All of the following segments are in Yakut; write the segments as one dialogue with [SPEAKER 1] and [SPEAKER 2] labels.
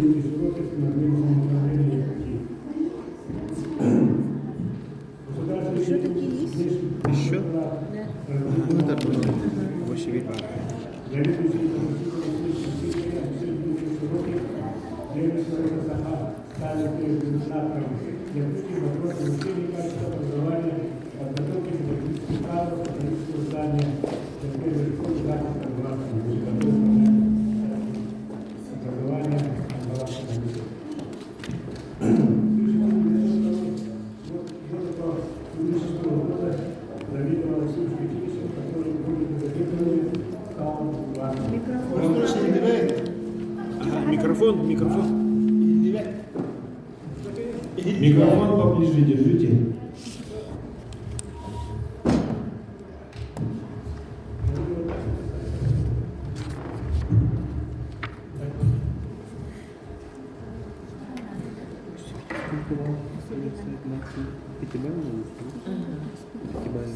[SPEAKER 1] Дмитриевич Широких на самоуправления Якутии.
[SPEAKER 2] Еще такие есть?
[SPEAKER 3] Еще?
[SPEAKER 2] Да.
[SPEAKER 3] Больше баар.
[SPEAKER 2] Микрофон.
[SPEAKER 3] Ага, микрофон, микрофон.
[SPEAKER 4] Микрофон поближе держите.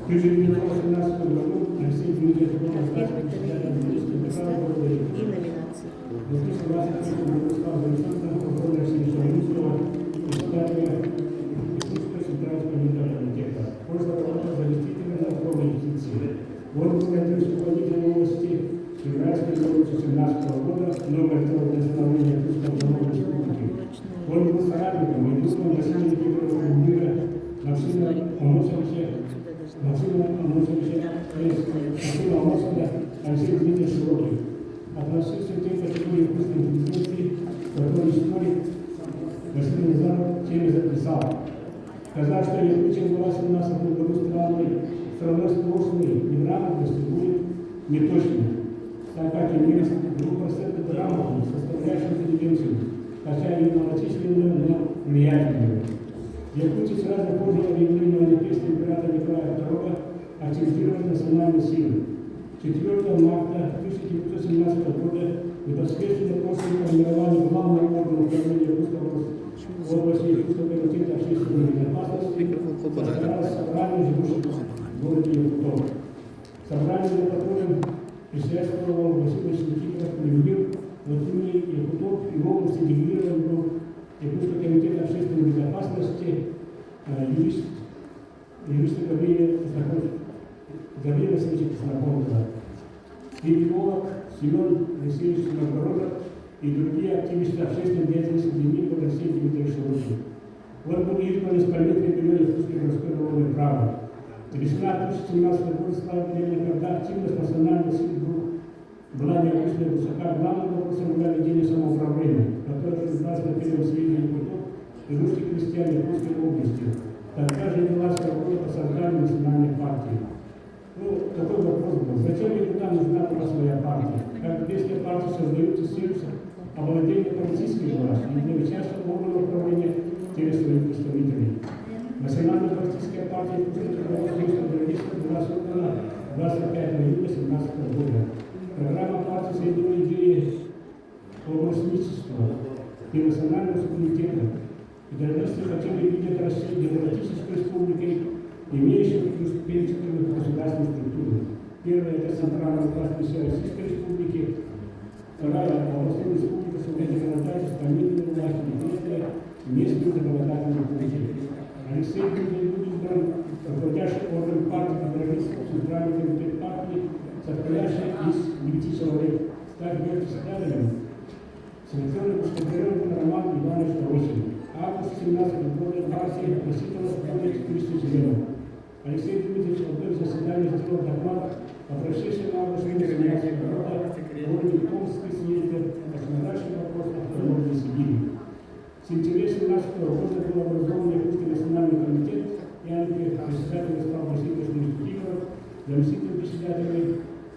[SPEAKER 1] В 1918 году Алексей Дмитриевич был
[SPEAKER 2] Первый
[SPEAKER 1] назначен
[SPEAKER 2] это
[SPEAKER 1] председателем
[SPEAKER 2] рейтинг
[SPEAKER 1] Министерства
[SPEAKER 2] места
[SPEAKER 1] города
[SPEAKER 2] и
[SPEAKER 1] Якутска.
[SPEAKER 2] номинации.
[SPEAKER 1] В 2023 году стал заместителем прокурора Алексея Русского, председателя Якутского центрального комитета. Позже работал заместителем наркома юстиции. Он был один из руководителей области с февральской революции 17 года, номер для становления Якутской автономной республики. Он был соратником и другом Василия Никифорова Мира Максима Амосовича
[SPEAKER 2] Сюда должны
[SPEAKER 1] Максима Амосовича, Максима Амосова, Алексей Дмитриевич Широких. Относился к той категории якутской интеллигенции, которую историк Василий Назаров теме записал. Сказать, что Якутия была в 17 году страной, страной сплошной неграмотности, будет неточно, так как имелись двухпроцентно грамотных, составляющих интеллигенцию, хотя и малочисленную, но влиятельную. В Якутии сразу позже объявления манифеста императора Николая II активизировали национальные силы. 4 марта 1917 года, непосредственно после формирования главного органа управления Якутского области Якутского комитета общественной безопасности, состоялось собрание живущих в городе Якутов. Собрание, на котором председательствовал Василий Никифоров Премьер, от имени Якутов и области делегирован был Якутский комитет общественной безопасности, юрист, юриста Гавриила Гавриила Васильевича Ксенофонтова, идеолог Семен Алексеевич Новгородов и другие активисты общественной деятельности, среди них был Алексей Дмитриевич Широких. Он был избран из политики бюро Якутской городской уголовное право. Весна 2017 года стала время, когда активность национальных сил была необычно высока. Главным вопросом было ведение самоуправления, которое обсуждалось на первом съезде якутов и русских крестьян Якутской области. Тогда же велась работа по созданию национальной партии. Ну, такой вопрос был. Зачем якутам нужна была своя партия? Как если партии создаются с целью овладения политической властью и для участия в органах управления через своих представителей. Национальная политическая партия Якутского трудового союза федералистов была создана 25 июня 2017 года. Программа партии соединила идеи областничества и национального суверенитета. Федералисты хотели видеть Россию демократической республикой, имеющей принципы государственной структуры. Первое – это центральная власть Всей Российской Республики. Вторая – областной республика с законодательства, местной власти. И третье – местные законодательные функции. Алексей Дмитриевич был избран руководящий орган партии федералистов, Центральный комитет партии, состоящий из 9 человек. Став ее председателем, совершенно Костогоренко Роман Иванович Росин. Август 17 года партия насчитывала более 400 членов. Алексей Дмитриевич в одном заседании сделал доклад о прошедшем августе 17 года в городе Томске съезде о законодательных вопросах автономной Сибири. В сентябре 17 года был образован Якутский национальный комитет, ЯНП, председателем стал Василий Васильевич Никифоров, заместителем председателя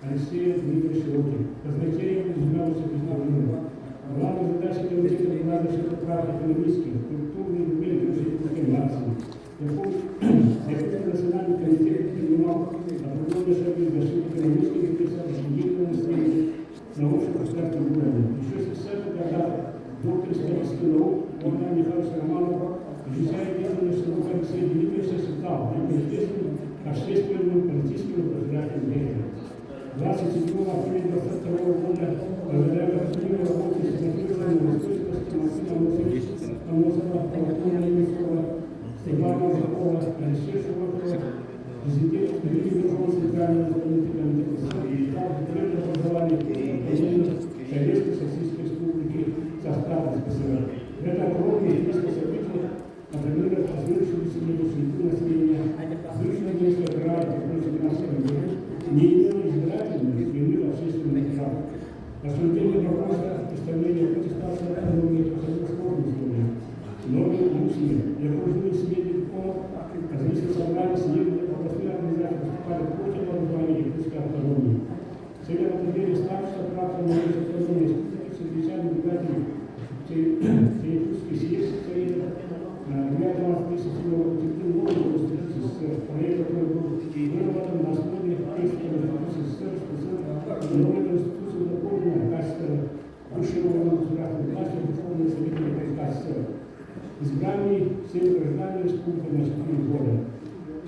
[SPEAKER 1] Алексей Дмитриевич Широких. Казначеем изменялся Кузнецов. Главной задачей комитета была защита прав экономических, культурных и якутской нации. Якутский национальный комитет принимал определенные шаги в защите экономических интересов единого населения на общем государственном уровне. Еще в 60-х годах доктор исторических наук Богдан Михайлович Романов, изучая деятельность Широкого Алексея Дмитриевича, считал его известным общественным, политическим и государственным деятелем. 27 апреля 2022 года, благодаря конструктивной работе с на устойчивости Анатолия Степана Узакова, Алексея Широкова, президент Великого Центрального исполнительного комитета Федерального образования Советской Социалистической Республики состава СПСР. Это огромное известное событие, например, сложившуюся судьбу населения бывшего действия края в 1917 году, не имело избирательных и иных общественных прав. Осуждение вопроса представления протестантской автономии проходило сложной историей. Многие мусlimы и окружные семьи различные собрания, съезды, областные организации выступали против образования якутской автономии. Целью определения статуса прав автономии республики чрезвычайно избирателей Всеякутский съезд Совета 9 марта 1937 года утвердил новую Конституцию СССР, проект который был выработан на основе текста Конституции СССР, СССР, новая Конституция дополнена качество высшего органа государственной власти Верховного Совета СССР. Избрание всеми гражданами республики на 4 года.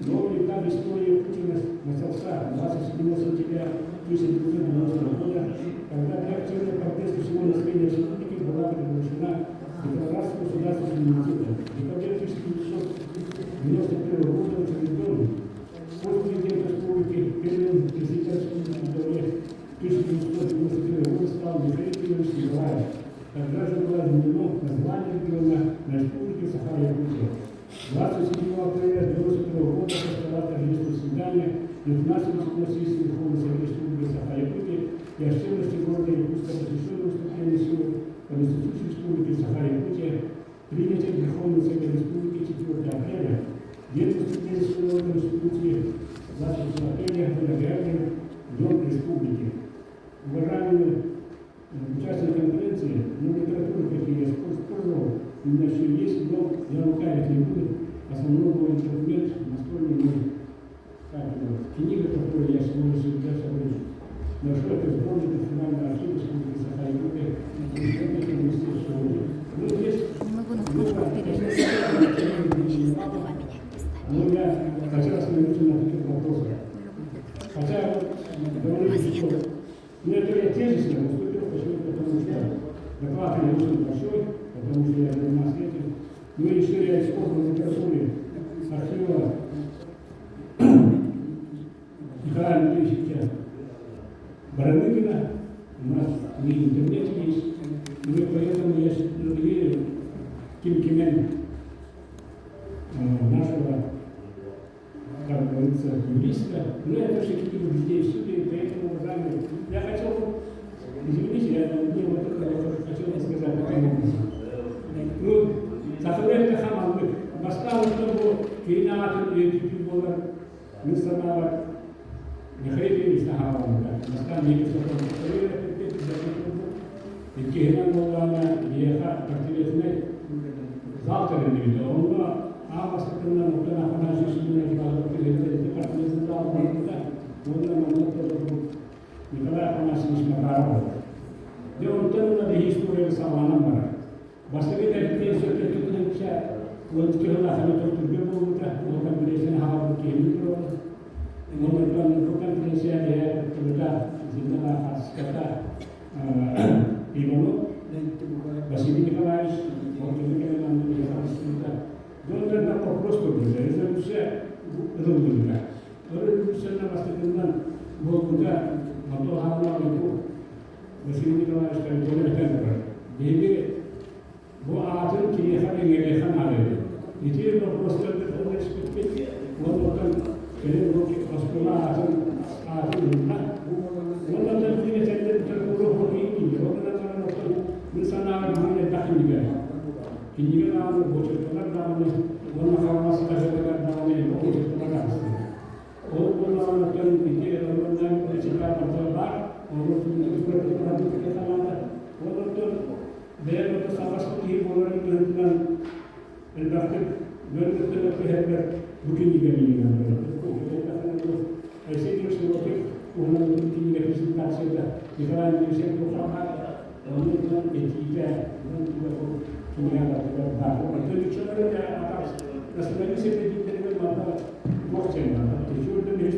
[SPEAKER 1] Новый этап истории Путина начался 27 сентября 1990 года, когда для активной поддержки всего населения республики была приглашена Декларация государственного суверенитета. В декабре 1991 года утвержден пост президента республики, первым президентом республики в декабре 1991 года стал Михаил Кириллович Николаев. Тогда же было изменено название региона на Республике Саха-Якутия. 27 апреля 1992 года состоялось торжественное свидание 19 сессии Верховного Совета Республики Саха-Якутия и общественности города Якутска, посвященной вступлению в силу Конституции Республики Саха-Якутия, принятия Верховного Совета Республики 4 апреля. День вступления в силу Конституции 28 апреля был объявлен Днем Республики. Уважаемые участники конференции, ну, литературу, какие я использовал, у меня все есть, но я лукавить не буду. Основной мой документ, настольный мой, как его, книга, которую я сегодня всегда собой ношу, это сборник Национального архива Республики Саха-Якутия, Министерства. Ну, здесь
[SPEAKER 2] Не могу на флешку перевести. Сейчас надо поменять местами.
[SPEAKER 1] Ну, я хотел остановиться на таких вопросах. Хотя вот говорили, что ну, это я тезисно выступил, почему? Потому что доклад у меня очень большой, потому что я занимался этим. Ну и еще я использовал литературе архива Николая Андреевича Бараныгина. У нас в интернете есть. Ну и поэтому я верю Ким Кимен нашего, как говорится, юриста. Но это все-таки людей в суде, поэтому, уважаемые, я хотел, извините, я не вот это я хотел бы сказать таким образом. Ну, сахалар хаманнык, бастаан бу кини аатын үйэтитии буолар, мин санаабар, Михаил Ильич Нахабанга, бастаан екі Иккиһинэн буоллаҕына биһиэхэ портретнэй зал тэриллибитэ. Онно аан бастакынан Оттон Афанасьевич портретный зал барбыта. Уонна манна Николай Афанасьевич Макаров. Дьэ онтон ыла биһи история саҕаланан барар. Бастакы конференция төттүтүнэн 12 сыллаахына төхтүргэ буолбута. Ол конференцияны хаалбыт киһини турабыт. Онтон бу конференция кыттыбыта Зинна Хасската Иванов Василий Николаевич, он Дондар вопрос турбута, резолюция ылыллыбыта. Резолюцияны бастакынан буолбута Антон Хавлович Василий Николаевич Кальконы этэн турар. Биһиги бу аатын киниэхэ иҥэриэхэ наада эбит. Ити вопростарды ол эспиппит, онтон кэлин бу оскуола аатын ылла. Онтон кини этэллэр литература киһи онон мин санаабар мин элбэх кинигэ. Кинигэ даҕаны, буочаркалар даҕаны, уонна Хаҥалас хаһыатыгар даҕаны элбэх буочаркалар аастылар. Ол буоллаҕына оттон ити оннук цитата баар, ону санаата. Ол оттон бэйэм ото саҥаспыт киһи буоларын быһыытынан элбэхтик дьон кытта түһэрбэр бу кинигэ миигин Алексей Ильич Широких уһунан кинигэ презентацията Николай Андреевич Тухамар оннуттан этиитэ кинигэ баар. Оттон националист этииттеригэр манна туох чайна. Течурдun кинигэ.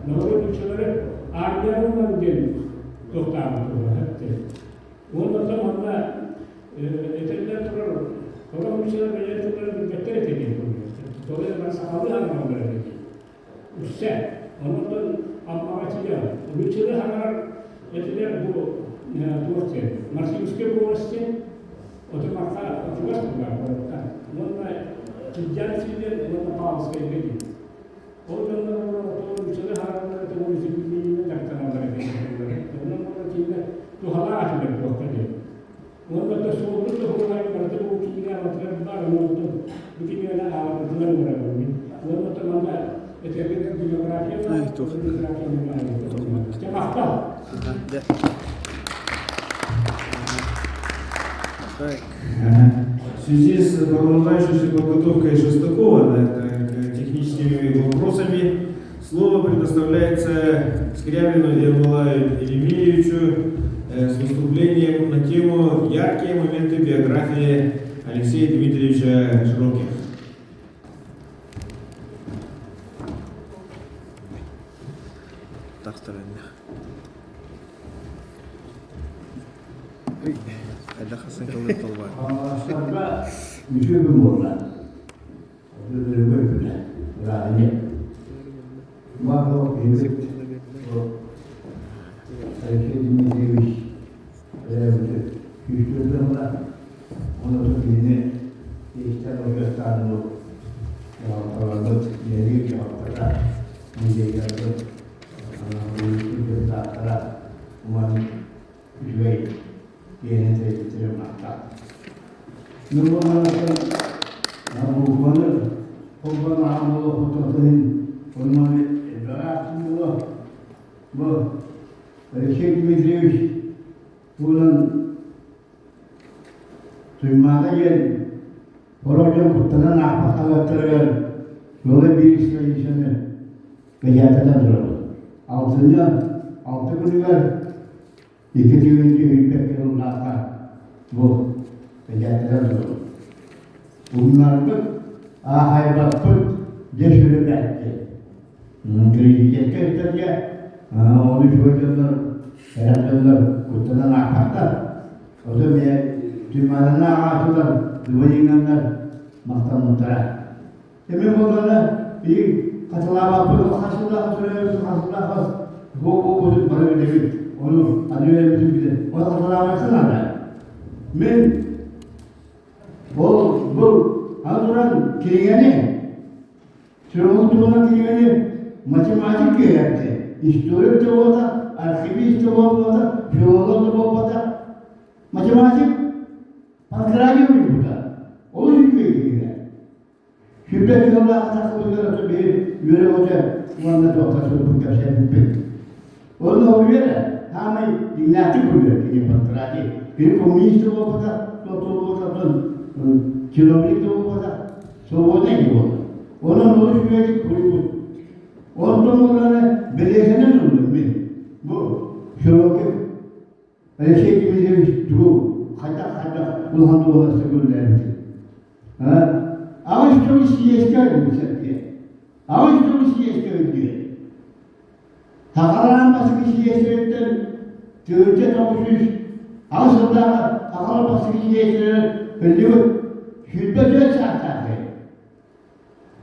[SPEAKER 1] Народничалары армия диэн тохтаабыт. Уонна оттон манна этэллэр турар, сорох нууччалар бэйэлэрин тылларын билбэттэр этэ диэн суруйар. Тоҕо диэн сахалыы саҥараллар этэ диэн. Үссэ, онон Аммаҕа тиийэн, нууччалыы саҥарар этилэр бу туох диэн, Марсимскай буолас диэн, Отумахха чугас баар куораттан. Уонна Килдьээн сиригэр уонна Павловскайга диэн. Ол дьоннор олорон нууччалыы саҥараллар этэ уонна сибилиинэн дьарыктаналлар этэ. Онон буолла кинилэр туһалаах этилэр туохха диэн. Уонна да суолбут да хуруһайын барыта бу кинигэ аҕатыгар баар онон бу кинигэни ааҕарбытыгар ыҥырабын мин. Уонна да манна этэргэ демография демография махтал.
[SPEAKER 4] В связи с продолжающейся подготовкой Шестакова на это, техническими вопросами слово предоставляется Скрябину Ермолаю Еремеевичу с выступлением на тему «Яркие моменты биографии Алексея Дмитриевича Широких».
[SPEAKER 3] Так, Хайдах хасыҥкалыыр толбой.
[SPEAKER 5] Хаҥаластарга үтүө күн буолла. Өрөгөй күнэ, бырааһынньык. Марко киһибит Алексей Дмитриевич бэйэбит күүстэрбин онотун кинини истэн учуоттаан дьаһалталарбыт нэһилиэк дьаһалтата, музейдарбыт, депутаттара уонна үчүгэй киэһэ тэрийбиттэрэ махтал. Нурбанараттан букваны холбон аҕам буолуохпут онон элбэҕи аахтым буолуо. Бу Алексей Дмитриевич туһунан Туймаада диэн сорох дьон куттанан аахпат хаһыаттарыгар Суола биир страницаны бэчээттэтэн турабыт. Алтынньы алта күнүгэр икки тыһыынча сүүрбэккэ сыллаахха бу бэчээттэтэн турабыт. Умнарбыт, аахайбаппыт дьэ сүрэ бэрт Кредитеккэ ыттарга ону үчүгэй дьоннор, кэрэх дьоннор куттанан аахпаттар. Ото эмиэ Туймааданы ааҕааччылар, дыбайыҥаннар махтаммыттара. Эмиэ буоллаҕына, биһиги хатылаабаппыт, хасылаах төрөөбүт, хасылаах буолбутун бары билэбит. Ону аны үөрэммитин билэн. Ол хатылаабакка наада. Мин ол бу аны туран кинигэни Сүрүн туһунан кинигэни математик киһиэхэ, историк да буолбатах, архивист да буолбатах, филолог да буолбатах. Математик Панкратий уйбута. Олус үчүгэй кинигэ. Сүүрбэ сыллаах тахсыбытыгар ото биһи үөрэ-көтө уонна туохха суруйбут кэпсээбиппит. Онно үөрэ, хаамай дьиҥнээхтик үөрэ кини Панкратий. Кини коммунист да буолбатах, туох чиновник да буолбатах, свободный киһи буолла. Онон олус үчүгэйдик суруйбут. Онтон буоллаҕына бэлиэтэнэн ыллым мин. Бу Широких Алексей Дмитриевич тугу хайдах-хайдах улахан дуоһунаска үлэлээбитин. Аҕыс төгүл сийиэскэ өлбүт сэргэ. Аҕыс төгүл сийиэскэ өлдүө. Сахалаан бастакы сийиэстэриттэн 1998 сыллааҕы сахалар бастакы сийиэстэрэ өллүбүт 24 саастаах киһи.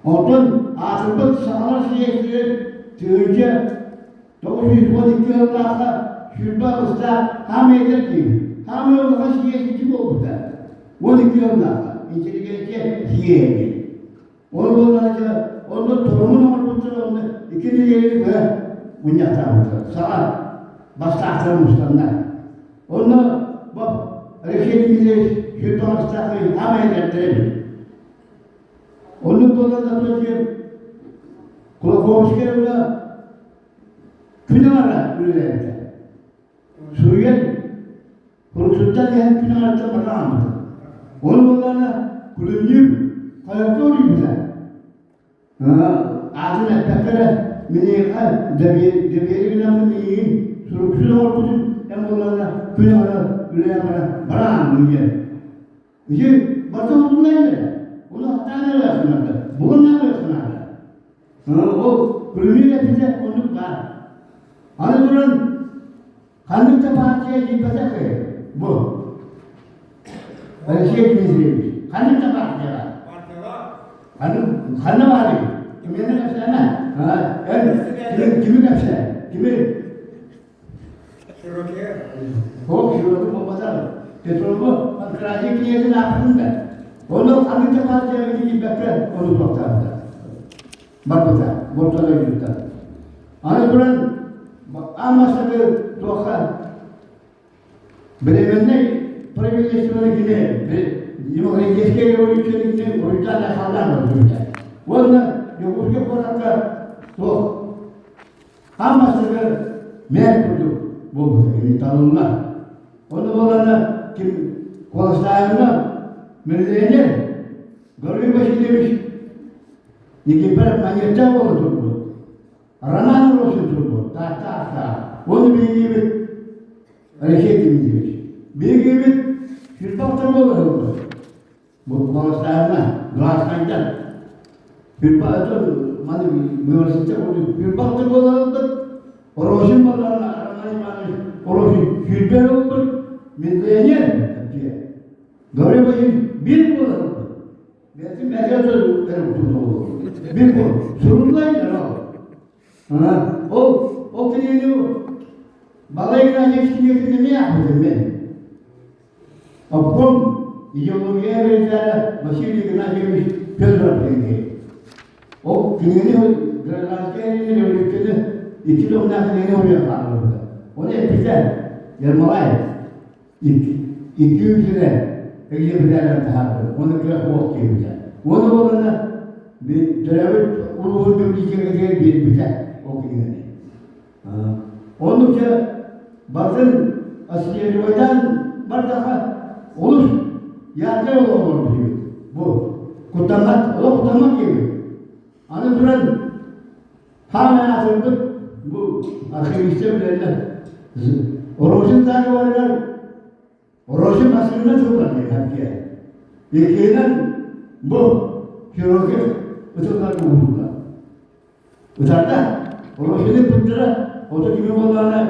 [SPEAKER 5] Онтон аатырбыт сахалар сийиэстэрин 1912 сыллаахха 28-таах хаамай эдэр киһи, хаамай улахан сийиэс буолбута. 12 сыллаахха интеллигенция сийиэһэ Ол буоллаҕа онно торумун оҥорбуттара онно икки нэдиэлэни быһа мунньахтаабыттара. Саҥа бастаахтара мустаннар. Онно бу Алексей Дмитриевич 109-таах аамай этэрдэрэ эбит. Оннук буолан Анатолий Кулаковскай ула күн аҥара үлэлээбитэ. Суруйан Уруксуттан иһэн күн аҥарыттан баран хаалбыта. Ол буоллаҕына Күлүмнүүр хайата уруйбута. Аатын эппэккэ эрэ миниэхэ доверие гынаммын миигин суруксут оҥорбутун эн буоллаҕына күн аҥара үлэлээн баран баран диэн. Ити барыта урутунан Ону хаттаан эрэ сынарда. Булан эрэ сынарда. Ол Күлүмнүүр эппитэ оннук баар. Аны туран Ханнык да партия киирбэтэх киһи. Бу. Алексей Дмитриевич, ханнык да партияҕа? Ханнык, ханна баарый? Кимиэнэ кэпсээмэ. Эн кими, кими кэпсээ? Кими? Ол Широкий буолбатах. Петрову Панкратий князин аахпытын да. Ону ханнык да партияҕа киирбэккэ ону туохтаабыта. Барбыта, борто дойдута. Аны туран аан бастакы туохха Временнэй правительствоны кини демократическай революцияны кини уруйдаан айхаллаан барбыта. Уонна Якутскай куоракка туох аан бастакы мэр курдук буолбута кини талылла. Ону буолана ким куоластааһыҥҥа миллионер Гаврил Васильевич Никифоров маньяктаах буола турбут. Роман Росин турбут, тааттаахтаах. Оны биһигибит Алексей Дмитриевич. Биһигибит сүрбахтар буола сылдьар. Бу Баластааҥҥа, Гласнайдар. Сүрбахтар маны университет сүрбахтар буола сылдьар. Росин буоллаҕына Роман Иванович Росин сүүрбэ ылбыт, миллионер диye. Гаврил Васильевич биир буола сылдьар. Бэйэтин бэйэтэ Bir bu. Суруллайдар ол. Ол ол кинини Балай Игнатьевич кинигэтин эмиэ аахпытым мен. Обком идеология режиссера Василий Игнатьевич Федоров диэн Ол кинигэни гражданскай революцияны икки томнаах кинигэни уруйан хаалларбыта. Оны эппитэ Ермолаев Икки үсүнэ экземплярынан таһаарбыт уонна кыра уох киирбитэ. Уонна буоллаҕына төрөөбүт улууһун библиотекатыгар биэрбитэ ол кинигэни. Оннукча барытын ассоциированиетан бардаха олус яркай олох олорбут Бу куттаммат, олох куттаммат диэбит. Аны туран хаамай аатырбыт бу архивистар билэллэр. Рожин заговорыгар Рожин массыына тыллар диэн Иккиһинэн бу хирургия ытыллар ууруллар. Ытарда Рожины пыттыра ото кими буоллаҕына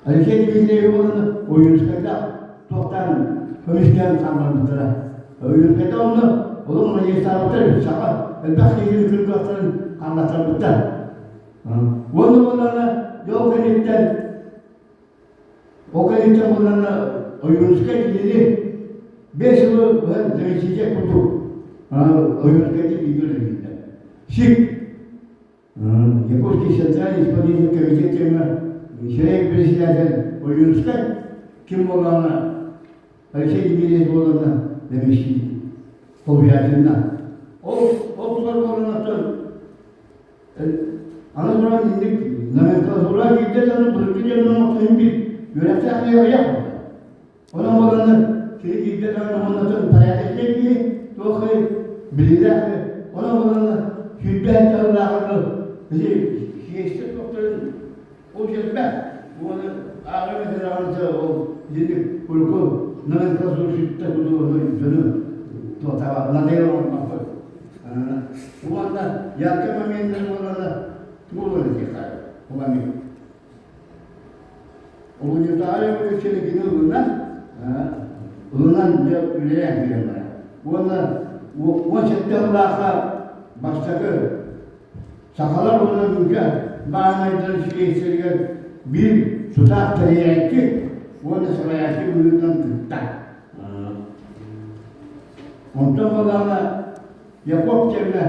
[SPEAKER 5] Алексей Дмитриевич буолан Ойуунускайдаах туохтаан көмүскээн хаалларбыттара. Ойуунускайда онно олох маньяктаабыттар саха элбэх киһини кыргыахтарын хааллаттарбыттар. Уонна буоллаҕына дьэ ол кэнниттэн ол кэнниттэн буоллаҕына Ойуунускай кинини 5 сылы быһа заместитель курдук Ойуунускайды бииргэ үлэлииллэр. СИК Якутский центральный исполнительный комитет диэҥҥэ сирэй председатель Ойуунускай ким буоллаҕына Алексей Дмитриевич буоллаҕына заместитель солбуйааччынна. Ол ол тулар буоллаҕына аны туран инник номенклатура киирдэ дьону былыргы дьоннор охсуһун биир үөрэхтээх киһи аҕыйах буолла. Онон буоллаҕына кини киирдэ даҕаны уоннатын порядочнай киһи туох билиилээх онон буоллаҕына 27 сыллааҕы ити сиэстэ туохтарын ол элбэх уонна ааҕар материалын ол итинник урукку номенклатурщиктар курдук дьону туохтаабат надоело оҥорбоппут. Уонна яркий моменттар буоллаҕына тугу буолан этиэххэ ол Олунньутааҕы революцияны кини ылынан, ылынан дьэ үлэлээн киирэн барар. Уонна 17 сыллаахха бастакы сахалар уонна нуучча бааһынайдарын силиэстэригэр биир тутаах тэрийээччи уонна салайааччы быһыытынан кыттар. Онтон буоллаҕына Яков кэмҥэ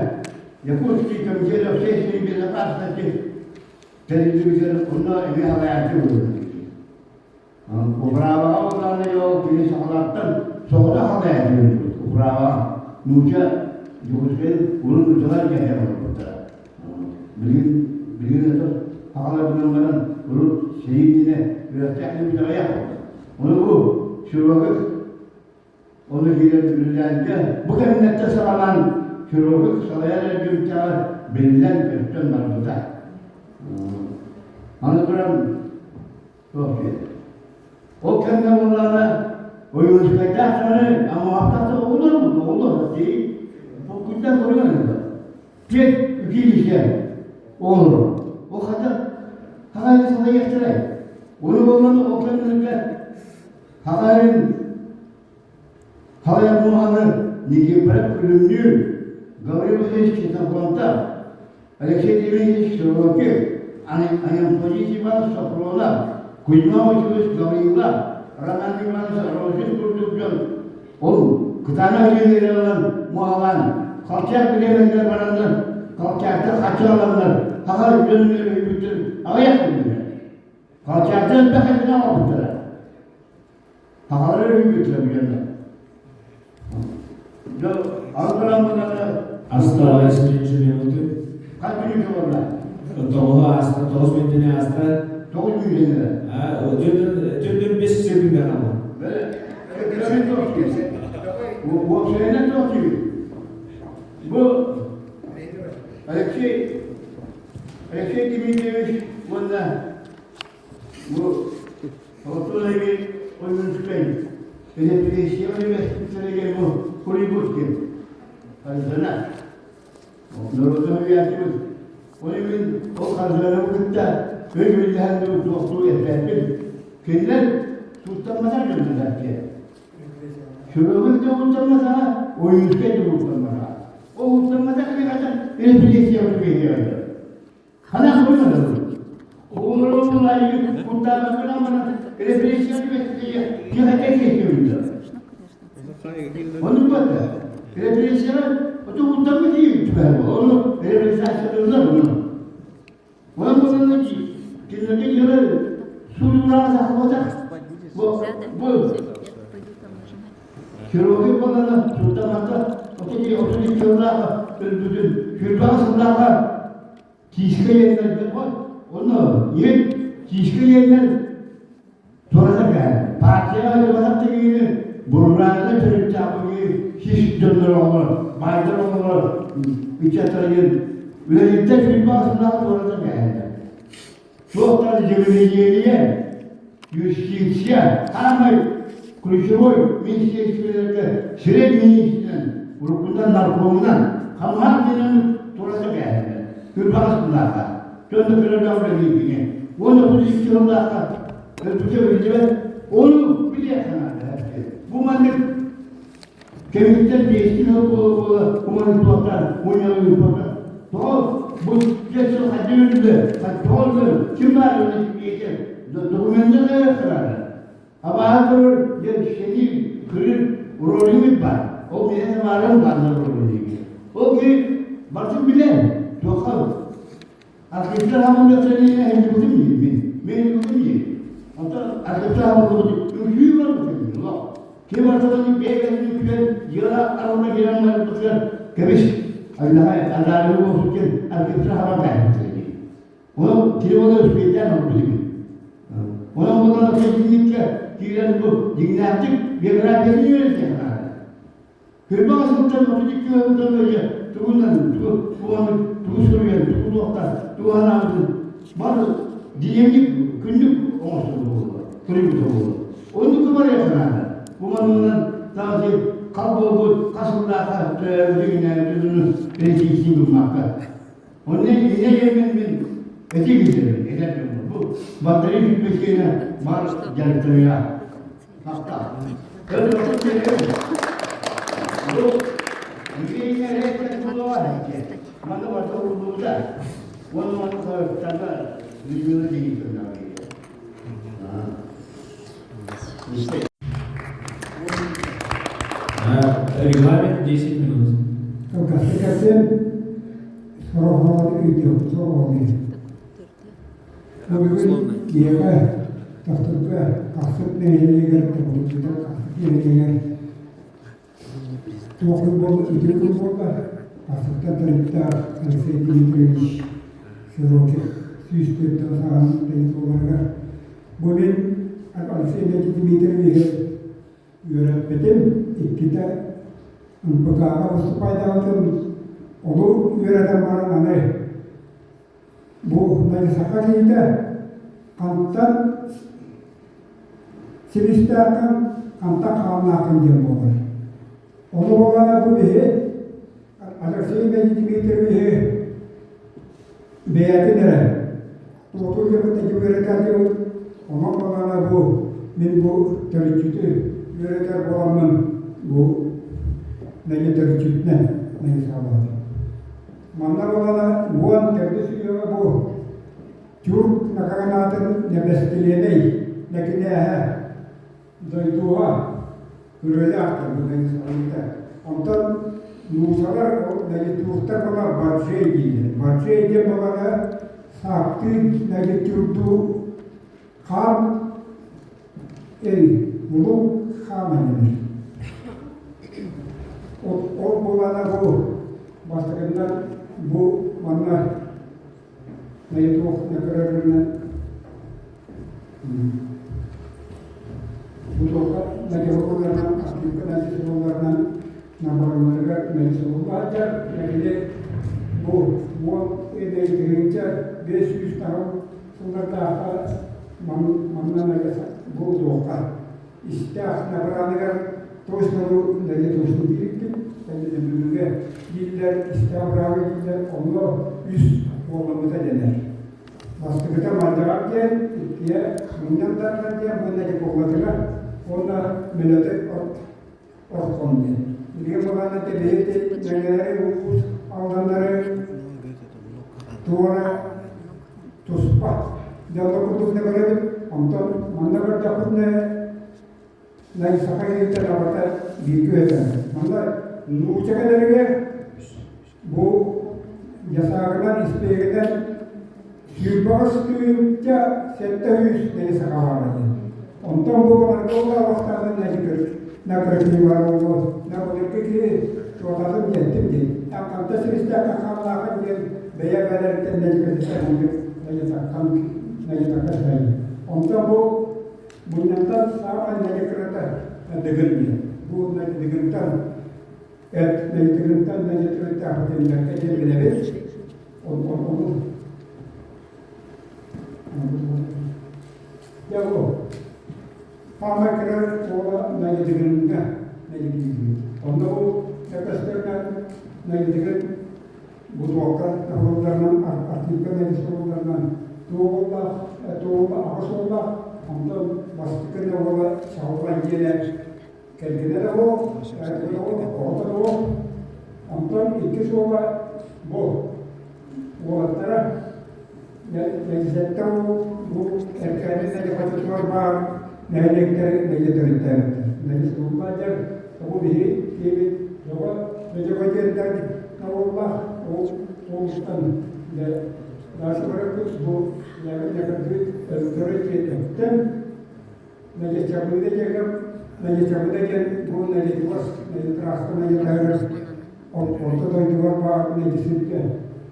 [SPEAKER 5] Якутский комитет общественной безопасности тэриллибитин онно эмиэ салайааччы буолбут. Управаҕа буоллаҕына ол кини сахалартан соҕотох салайааччы буолбут. Управаҕа нуучча Дьокуускай урут нууччалар дьаһайан олорбуттара. Билигин билигин это сахалар гынан баран урут сэрии иннинэ үөрэхтээх киһи аҕыйах буолла. Ону бу Широких Ону киирэн үлэлээнгэ бу кэмнэртэн саҕалаан хирург салайар эргимтэҕэ биллэн-көстөн барбыта. Аны туран туох диэн. Ол кэмҥэ буоллаҕына Ойуунускайдаах даҕаны аммаҕаптаах да оҕолор оҕолор дии бу күнтэн көрүҥ Пет училище оҕолоро. Ол хата хаһан салайыахтарай? Оны болланы ол кэмнэргэ Хаҕайын Халайар Муоһаны Никифоров Күлүмнүүр, Гаврил Васильевич Ксенофонтов, Алексей Дмитриевич Широких, Анемподист Иванович Софронов, Кузьма Васильевич Гаврилов, Роман Иванович Рожин курдук дьон ол кытаанах илиилэрин ылан муоһалаан Колчак бириэмэтигэр бараннар Колчактар хаччы ыланнар саха дьонун өлөрбүттэр аҕыйах күннэрэ. Колчактар элбэх этинэ оҥорбуттара. Сахалары өлөрбүттэрэ бу дьоннор.
[SPEAKER 4] Осталось меньше минуты.
[SPEAKER 5] Хас мүнүүтэ буолла?
[SPEAKER 4] Тоҕуһу ааста, 9 мүнүүтэни ааста.
[SPEAKER 5] 9 мүнүүтэни.
[SPEAKER 4] 4 5 секунда хаалла.
[SPEAKER 5] Уопсайынан туох диибит? Бу Алексей Алексей Дмитриевич уонна Бу Платонович Ойуунскай репрессия үөскүттэригэр бу Кулибуткин Харзана норуотун уйааччыбыт. Ол мин ол Харзанабы кытта өй үллэһэн туохтуу эппэппин. Кинилэр сууттамматах дьоннор диэн. Сүрүгүн да уттамматаҕа, Ойуунскай да уттамматаҕа. Ол уттамматах киһиэхэ репрессия үөһүөҕэ. Ханан көрмөдүм. Оҕолорум куттаабаккынан баран репрессия түбэстиэ киэхэтэ киэсиэбүтэ. Ону бата репрессияга оту куттаммыт түбэһэ Ону репрессиялыылар ону. Онон боланна кинилерге дьыла суруйуулаах сахабатах бу бу хирургия болана суттаммакка 32 сыллааха өлбүтүн 20 сыллааха Киискэ иэннэр онно иэн киискэ иэннэр туората кэһэн партияҕа ылбатах тигиини буррааны төрүттээхпиги сис дьоннор оҕолор баайдар оҕолор ыччаттар иэн үлэлиттэн сүүрбэ сыллаах туората кэһэллэр туохтан земледелие юстиция самый ключевой министерстволарга сирэй министринэн уруккунан наркомунан хамаан диэн тураса кээһэллэр күрбэҕэс сыллаахха дьонно көрөлөөх үлэлииргине уонна бу икки сыллаахха өлбүтэ биллибэт ону билиэх санаата бу маннык Кэмиттэн биэстии сыл буола-буола умарыйтуохтаах, мунньалыйыахтаах. Тоҕо бу сыл хайдах өллө, тоҕо өллө, ким баар диэтэ, докуменнар кыайыахтара. Абааһы көрөр диэн сэнии кырыыр ролигит баар. Ол миэхэ баарын бааннар ролиги. Ол киһи барытын билэр, туохха Архивтар хамыллыахтарын иһин мин. Мен үгүм дии. Онтон архивтар хамыллыбыт үҥсүү барбыт олох. Ким ортолону бэйэлэрин үкүөн дьыала арылла киирэн барбытыгар кэбис айнаҕай анаарыы буолсут диэн архивтар хабан кээспиттэр дии. Онон кини буола үспүөйдээн олорбут эбит. Онон буолан кэлбиниккэ киирэн бу дьиҥнээхтик биографиятын үөрэтиэх наада. Кырбаҕа сылдьан 32 ыалдан ыйа тугунан тугу тугу тугу суруйан тугу туохтан тугу анаабытын бары дневник күннүк оҥостубут буолла суруйбута буолла оннук барыа санаата бу маннынан таҕасы хал буолбут хас сыллаахха төрөөбүтүн речиисин гыммакка онно иннэ диэммин мин этии киллэрэбин этэр дьоммор бу батарей сүппэсиэнэ бар дьарыктаныа
[SPEAKER 4] Регламент 10 минут.
[SPEAKER 6] Кылгастык кэпсиэм, сороҕор өйдүөхпүт сороҕор Бүгүн киэһэ Төхтүргэ Хахсыт нэһилиэгэр Тобулутуйдар Хахсыт нэһилиэгэр туох күн буолла үтүө күн буолла Хахсыттан төрүттээх Алексей Дмитриевич Широких 104 сааһын туоларыгар бу мин Алексей Дмитриевиһы үөрэппитим иккитэ НПК-ҕа выступайдаабытым ону үөрэтэн баран аны Бу саха киһитэ хантан силистээххин, хантан хааннааххын диэн буолар. Ону буоллаҕына бу биһи Алексей Дмитриевиһи бэйэтин эрэ туоту диэбит үөрэтээччибит. Онон балаана бу мин бу төрүччүтү үөрэтэр буоламмын бу нэгэ төрүччүтүнэн нэгэ саҕалаатым. Манна балаана уон төрдүс үйэҕэ бу тюрк накаганаатын небестилиэнэй нэкинээһэ дойдуга күрүөлээх диэн Онтон нуучалар нагитюртар бала баджей дииллэр. Баджей диэн баланы саактыы нагитюрдуу хаан эй улуу хаан анньанар. Ол булана бу бастакыннан бу манна Найытуох көрөрүнэн бутуока надеһолларынан астыыкка надеһолларынан наборунарыгар надеһоллаатар нэһилиэк бу уон тыһыынча 500 таһым сыллардаахха манна бу туохха истээх набораныгар точно нэгэ точно биириккит бүгүҥҥэ дииллэр истээх быраага дииллэр онно үс уолламмыта дэнэр бастакыта Малдьаҕар диэн иккиэ Мунньан Дархан диэн уонна Дьокуолатыга уонна Мөлөтөй от Орхон диэн билигин былаана тэбиһити мэҥэлэри улуус алданнары туора туспа дьолло курдук да көрөбүт онтон манна көрдөхпүтүнэ Саха киһитэ табата бииргэ үөтэн. Манна нуучча кэлэригэр бу ясаагынан испиэгинэн 28 700 нэги саха баара диэн. Онтон бу баларга абахтаатын нэги накрытыылар буолуо. На былыргы киһи туотатын диэттим диэн. Ханта сиристээххэ хааллаахын диэн бэйэ бэлэриттэн нэги кытта нэги такка Онтон бу Мунньахтан саамай нэгэ кырата Дыгын диэн. Бу Дыгынтан эт Дыгынтан нэгэ төрүттээхпитин бэркэ диэн билэбит. Ол Дьэ бу саамай кыра уола Нэгэ Дыгынга нэгэ киирбит. Онно бу көстөрүнэн Нэгэ Дыгын бутуокка таһылларынан артыыпка суолларынан туоҕуллаах туоҕула аҕыс уоллаах онтон бастакы да уола Чаҕылҕан диэнэ кэргэнэ да суох оҕото да суох онтон иккис уола бу уолаттара Нэдиэттэ уол бу Эркээни Нэдиэхэтитигэр баар нэһилиэктэри нэдиэ төрүттээбиттэр. Нэдиэ суоллаадьар бу биһи киэбит дьоҕо Нэдиэҕэ диэнтэн уоллаах ол уолуттан дьэ дальше барарбыт бу нэкэрдибит өлтөрө диэн Нэдиэчабыыда диэҥҥэ Нэдиэчабыыда диэн бу Нэдиэтигос Нэдиэтраска Нэдиэтаһыгар орто дойдугар баар Нэдисиргэ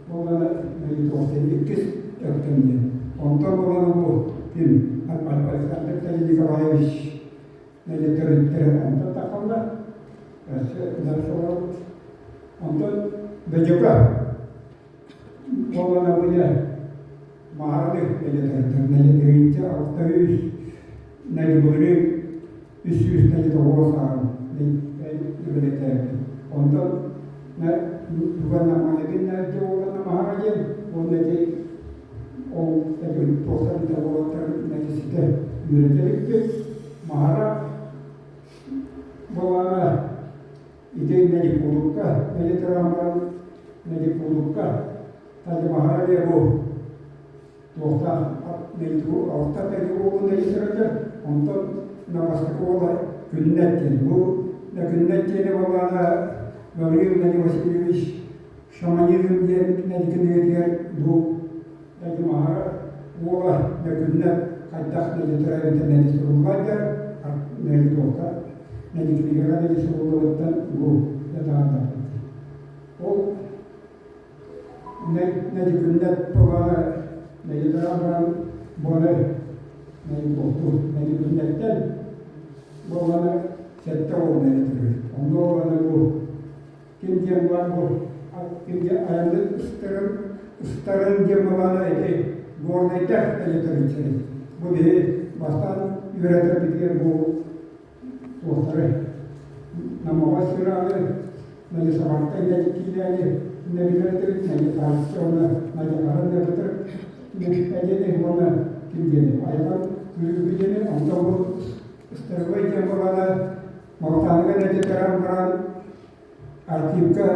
[SPEAKER 6] буоллана Нэдиэтоҕус иккис өктөм диэн. Онтон буоллана бу ким Александр Николаевич Нэдиэтөрүттэрэ онтон тахаллар. Өссө дальше Онтон Бөдьөкө Буоллана бу дьэ Маһараны нэдиэтэртэн нэдиэтэринчэ 600 нэдибылырыын 300 нэдиэтэҕуос ааҕын үлэлэтээбит. Онтон туган наманагын нэрдэ уолана маһара диэн уонна ити ол туохтан да уолаттар нэдиситэ үөрэтэ Маһара буолана ити нэдикулукка нэдиэтэрэн баран нэдикулукка Тадьымаһара диэ бу туохтаах алта уолун нэйсэрэтэр онтон бастакы уола Күннэт диэн бу Күннэт диэни буоллаҕына Гаврил Васильевич шаманизм диэн кинигэтигэр бу Тадьымаһара уола Күннэт хайдах нэдиэтэрэ эбитэ нэди суруллар нэди туохха нэди кинигэҕэ нэди суруллубуттан бу ятаҕардаппыт ол Нэдикүннэт туһана нэдиэлэҕэ баран буолар нэдикуохтуур. Нэдикүннэттэн буоллаҕына 70 нэдиэтигэр. Онно буоллаҕына бу ким диэн баар бу ким диэн айанныт ыстарын ыстарын диэн буоллаҕына ити горнайдар нэдиэтэриччэри. Бу биһи бастаан үөрэтэрбитигэр бу туохтары намаҕа сырааны надьасабартай надьикиилээни нэбилэртэрит надьатааччы уонна надьатаһан нэбэтэр нэдиэни уонна ким диэни айылан Күлүгү диэни, онтон бу Старовой диэн буоллаҕына Малтааныга нэдиэлэрэн баран архивка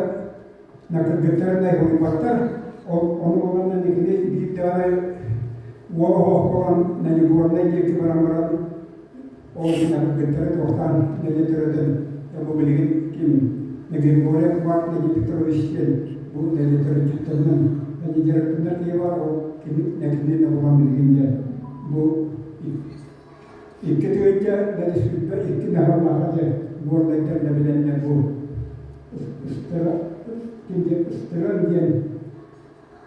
[SPEAKER 6] накыргыттарын айгылыйбаттар. Ол ону буолан никини биир даҕаны уол оһох буолан Нанигорнай диэки баран баран ол накыргыттары туохтаан нэдиэ төрөтөн бу билигин ким Григорьев Марк Леонид Петрович диэн бу нэдиэ төрөтүттэринэн нэдиэ киһи бар ол кини нэкини булан билигин диэн бу Икки тыһыынча бэл 22 наһыллааҕа дьэ горнайдар да билэннэр бу ыстыран диэн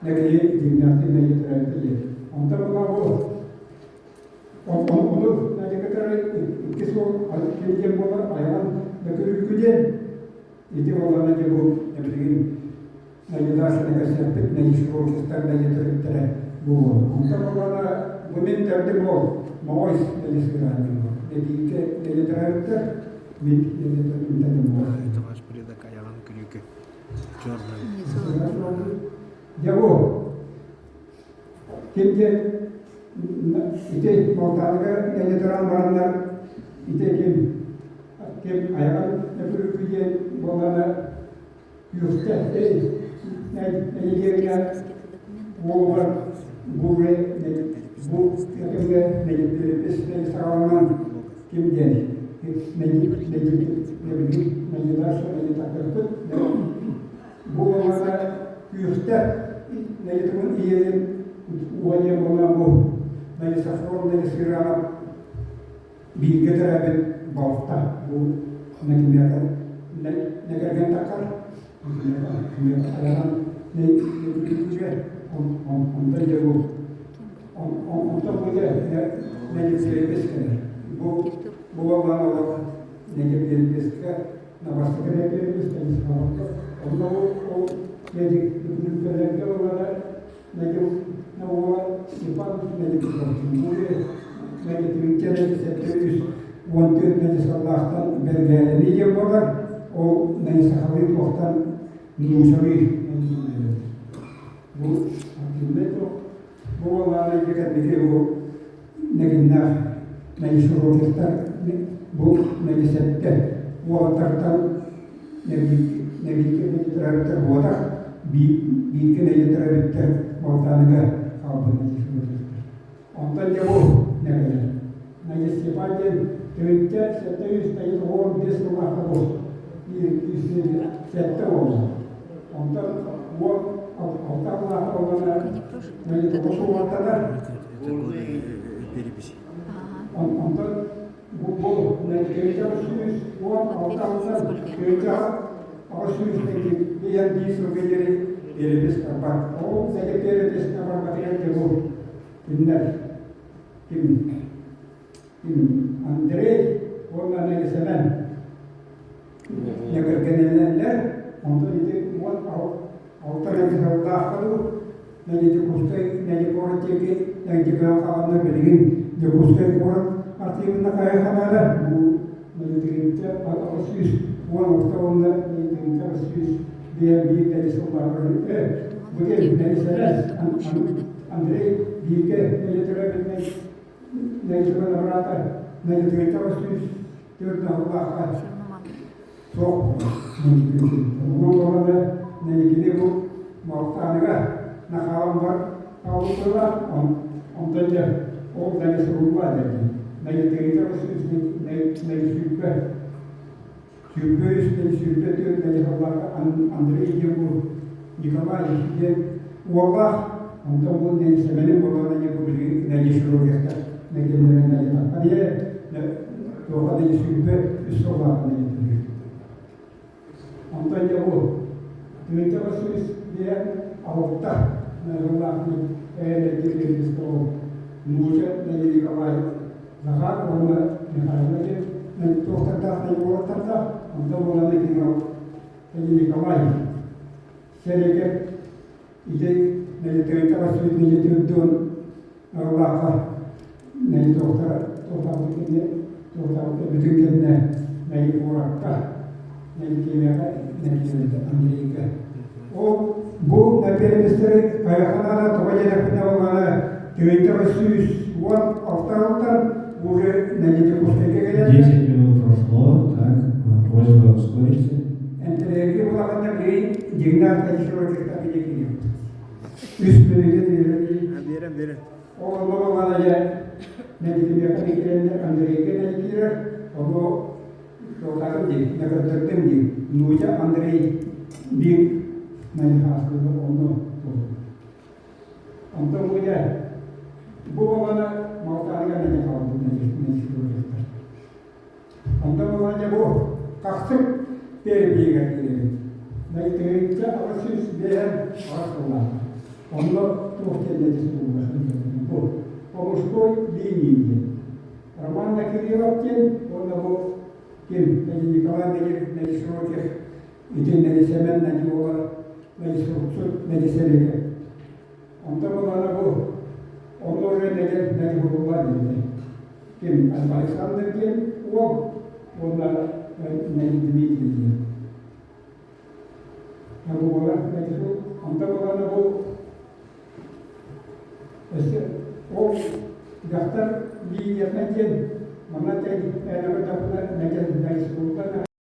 [SPEAKER 6] нэкэйи дьиҥнээхтик нэйэтэрээбитэ диэн. Онтон була бу ону нэдикэтэрэ икки суол ким диэн буолар айаҕын нөкүрүүкү диэн ити буоллаҕына дьэ бу билигин Найдашаны көрсүөхпүт Найшрокистар найытырыттара буолуо. Онтон буоллаҕына бу мин төрдүм ол Моҕой Найысыраанньым буол. Нэдиикэ найытырарыттар мин найытырым буол.
[SPEAKER 3] Это ваш предок Аяган Күрүкү. Черный.
[SPEAKER 6] Дьэ бу ким диэн ити Малтааныга найытыран бараннар ити ким ким айаҕын Нэпүрүкү диэн буоллаҕына Нэһилиэккэ уолугар бу кэмҥэ нэдиэлэбис саҕаланан ким диэн бу уоллара күөхтэ нэйитигин ийэлин уоньа буолла бу Найсафрон Найсыранов Бииргэ төрөөбүт балта бу нэкимиэхэ нэкэргэн таххар айаҕан онтон дьэ бу онтон бу дьэ нэдиэлэбис кэлэр бу бу буоллаан олох нэдиэлэбискэ набастыка нэдиэлэбис онно ол нэдиэлэбискэлэргэ буолара Уола Степан 14 сыллаахтан бэргээрэни диэн буолар, ол сахалыы туохтан нуучалыы бу активнай туох бу буоллаҕына кэнники бу нэгиннээх наишрокистар бу нэгисэттэ уолаттартан Нэбиикэ нэйэтэрээбиттэр буотах, бииргэ нэйэтэрээбиттэр Балтааныга хаалбыт нэйэтэрээбиттэр. Онтон дьэ бу нэгэлэр. Найя Степан диэн төрүттэ 795 сыллаахха бу сэттэ буолла. Онтон уол алта сыллаахха буоллаҕына Найя тоҕус уолаттанар.
[SPEAKER 3] Это годы переписи.
[SPEAKER 6] Онтон Андрей уонна Сэмэн кэргэннэнэллэр, онтон ити 16 сыллаахха дуу Дьокуускай куорат диэки хааланна билигин Дьокуускай куорат архивына хайаханаара бу 816 уонна 801 биир сыллаах бу Андрей бииргэ брата 804 сыллаахха Суох. Онон буоллаҕына нэһилиэги бу Малтааныга нахаалан бар хаалбыттара, онтон дьэ ол дайа суруллуа дии. Найытыгыта сүүрбэ 23 24 найыһаллаах Андрей диэн бу Николай диэн уоллаах, онтон бу Сэмэнин буоллаҕына дьэ бу билигин найыхирургиахтар нэкэллэрин найытахха диэ туохха да 23 сыллаах Онтон дьэ бу 1606 сыллаах эйэлэргэ Нууча Николай Захар уонна Михаил диэн туохтардаах уолаттардаах, онтон буолан Николай Сэрэгэр ити 1604 Ыаллаахха туохтара туохтаабыт кэннэ туохтаабыт бүтүн кэннэ куоракка киэмэҕэ Андрейга. Ол бу перепистэри хайаханаана тоҕо диэтэхпинэ буоллаҕына 1916 сылтан уже Дьокуускайга кэлэллэр.
[SPEAKER 4] 10 минут прошло, так, просьба ускориться.
[SPEAKER 6] Энтэрээги булаҕына били дьиҥнээх широких киһи. Үс мүнүүтэ биэрэн
[SPEAKER 3] Берем, берем.
[SPEAKER 6] Ол онно буоллаҕына дьэ нэдиэлэҕэ киирэннэр Андрейга киирэр, ону туохтаатым дии, накырдырдым дии. Нууча Андрей биир манифестаны онно туолбут. Онтон бу дьэ бу буоллаҕына Малтааныга нэдиэлэ хаалбыт нэдиэлэ Онтон буоллаҕына дьэ бу хахсык перепиһигэр киирэбит. 1858 сыллаахха. Онно туох диэн бу по мужской линии диэн. Роман Кириллов диэн уонна бу ким Николай Надишироких итиннэри Сэмэн Надиола Надисуруксут Надиселеге. Онтон буоллаҕына бу онно уже Надя Надихурулла диэн ким Александр диэн уол уонна Надя Дмитрий диэн. Бу буолар онтон буоллаҕына бу өссө ол дьахтар линиятынан диэн манна тэҥ Надя Надисурулла.